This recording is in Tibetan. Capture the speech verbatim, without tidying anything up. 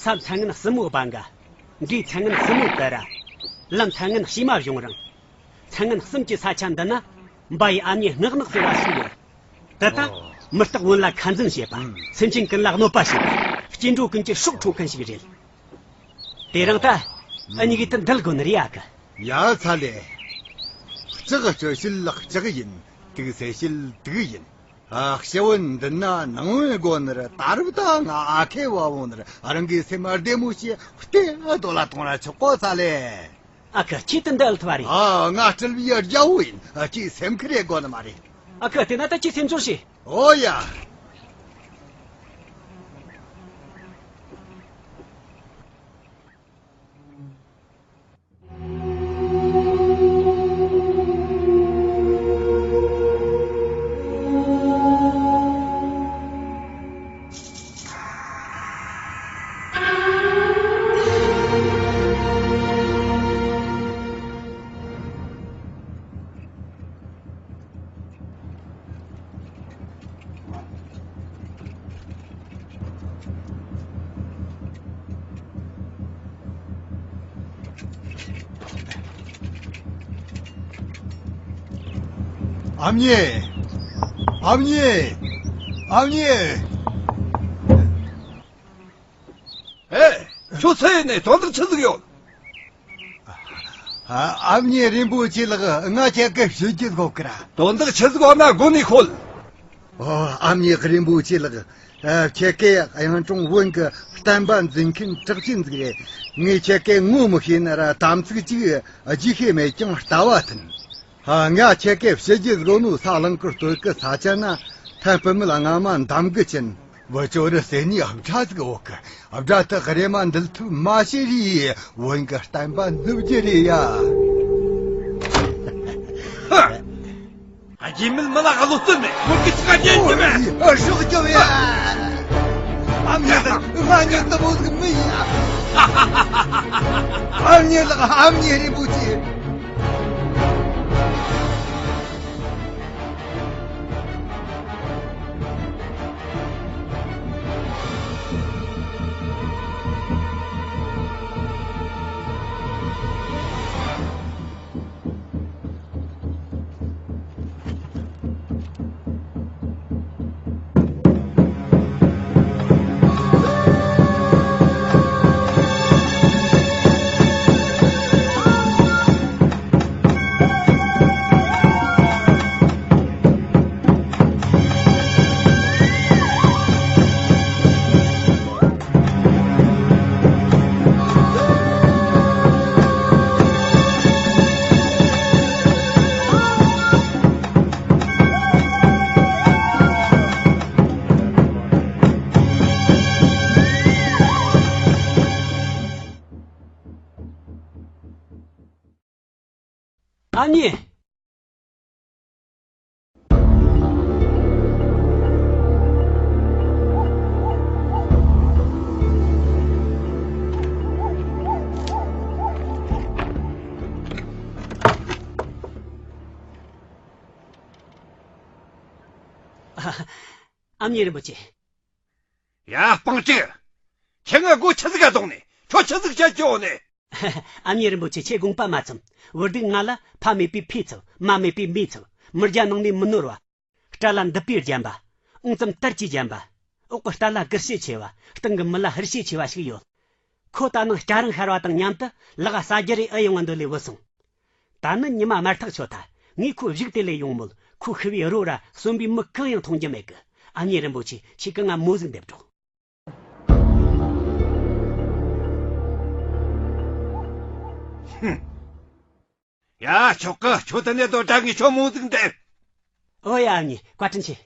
ས་མཚན་ངན་གསུམ་མོ་སྦ་འགའ། འབྲས་མཚན་ངན་གསུམ་མོ་བཏུ་ར། ལམ་མཚན་ངན་བྱེ་མ་བྱུང་རིང་། མཚན་ངན་གསུམ་གྱི་ས་ཆ་འདི་ན། འབའ་ཡི་ཨ་མྱེས་སྔགས་ནག་ཟེར་བ་ཞིག་ཡོད། དེ་ད་ཨོ། མི་རྟག་བོན་ལ་ཁ་འཛིན་བྱེད་པ། ཨང་། སེམས་ཅན་ཀུན་ལ་གནོད་པ་བྱེད་པ། སྐྱེ་འགྲོ་ཀུན་གྱི་སྲོག་འཕྲོག་མཁན་ཞིག་རེད། དེ་རིང་ད་ཨ་མྱེས་གི་དེ་འདུལ་དགོས་ནི་རེད་ཨ་ཁུ། ཡ་ཚ་ལེ། ལྕགས་སྤྱོད་བྱེད་ལག་ལྕགས་ཡིན། དུག་སེལ་བྱེད་དུག་ཡིན། ཨ། ཞི་བོན་འདི་ན་ནང་བོན་དགོ་ནི་ར། ད་རུང་ད་ང་ཨ་ཁེ་བ་བོ་ནི་ར། རང་གི་སེམས་བདེ་མོ་བྱས་བལྟས་རྡོ་ལ་གཏོང་ར་ཆོག་གོ་ཚ་ལེ། ཨ་ཁུ་ཁྱེད་དེ་འདི་ཨལ་ཐུ་བ་རེད། ཨ། ང་སྤྲུལ་པའི་རྒྱལ་བོ་ཡིན། ཨ། ཁྱེད་སེམས་ཁུར་རེ་དགོ་ནི་མ་རེད། ཨ་ཁུ་དེ་ན་ད་ཁྱེད་སེམས་ཚོར་བྱེད། ཨོ་ཡ། ཨ་མྱེས། ཨ་མྱེས། ཨ་མྱེས། ཨེ། ཁྱོད་ཚེ་ནས་དོན་དག་ཆི་ཟིག་ཡོད། ཨ། ཨ་མྱེས་རིན་པོ་ཆེ་ལགས། ང་ཁྱེད་ཀ་ཞུ་རྒྱུ་དགོ་གི་ར། དོན་དག་ཆི་ཟིག་ཡོད་ན་དགོ་ནས་ཤོད། ཨོ། ཨ་མྱེས་རིན་པོ་ཆེ་ལགས། ཨ། ཁྱེད་ཀ་གཡུང་དྲུང་བོན་གི་བསྟན་པ་འཛིན་མཁན་གྲགས་ཅན་ཟིག་རེད། ངས་ཁྱེད་ཀ་ངོ་མི་ཤེས་ན་ར་དམ་ཚིག་ཅིག་བརྗེད་ཤེས་མེད་ཀྱང་ལྟ་བ་མཐུན། ཨ། ང་ཁྱེད་ཀ་བྱེད་རྒྱུ་དགོ་ནོ། ས་གླིང་གི་སྟོད་གི་ས་ཆ་ན་ཐན་སྤུ་མེད་ལ་ང་མ་འདམ་གི་ཅན། བུ་ཅོ་རི་ཟེར་ནི་ཨབ་བྲ་ཟིག་ཡོད་གི། ཨབ་བྲ་དེ་རེ་མ་འདུལ་ཐུབ་མ་ཤེས་རི་བོན་གི་བསྟན་པ་འཛུགས་རྒྱུ་རེད་ཡ། ཧ། རྗེ་མིལ་མི་ལ་ག་ལོ་བརྩི་མེད། མི་གི་ཆ་རྒྱན་གྱི་མེད། ཨ། སྲོག་སྐྱོབ་ཡ། ཨ་མྱེས་ལགས། ང་ཉོན་དུ་མོ་ཟིག་མི་ཡིན་ཡ། ཨ་མྱེས་ལགས། ཨ་མྱེས་རིན་པོ་ཆེ། ཨ་མྱེས། ཨ་མྱེས་རིན་པོ་ཆེ། ཡ། སྤང་ཀྲིག་ཁྱེད་ང་སྒོ་ཆི་ཟིག་ག་གཏོང་ནས། ཁྱོད་ཆི་ཟིག་བྱེད་ཀྱི་ཡོད་ནས། ཨ་མྱེས་རིན་པོ་ཆེ། ཁྱེད་དགོངས་པ་མ་ཚོམ། བུ་སྡུག་ང་ལ་ཕ་མེད་པའི་ཕས་ཚབ། མ་མེད་པའི་མས་ཚབ། མི་རྒྱ་ནང་ནས་མི་ནོར་བ། སྐྲ་ལ་མདུད་པས་བརྒྱན་པ། འོང་ཙམ་དར་གྱིས་བརྒྱན་པ། འོག་གི་རྟ་ལ་གུར་ཕྱེད་ཆེ་བ། སྟེང་གི་མི་ལ་ཧུར་ཕྱེད་ཆེ་བ་ཞིག་ཡོད། ཁོ་ད་ནངས་སྐྱ་རེངས་ཤར་བ་དང་མཉམ་དུ་ལག་ཟ་རྒྱུ་རེ་ཨེ་ཡོང་བ་འདོད་ལས་བུད་སོང་། ད་ནི་ཉི་མ་དམར་ཐག་ཆོད་ཐལ། ངས་ཁོ་བཞུགས་དེ་ལས་ཡོང་མོད། ཁོ་ཤི་བའི་རོ་ར་གསོན་པའི་མི་གང་ཡང་མཐོང་རྒྱུ་མེད་གི། ཨ་མྱེས་རིན་པོ་ཆེ། ཁྱེད་ཀྱིས་ང་མོ་ཟིག་འདེབས་རོགས། ཧུམ། ཡ། ཆོག་གི། ཁྱོད་དེ་ནས་སྡོད་དྲ། ངས་ཁྱོད་མོ་ཟིག་འདེབས། ཨོ་ཡ། ཨ་མྱེས། བཀའ་དྲིན་ཆེ།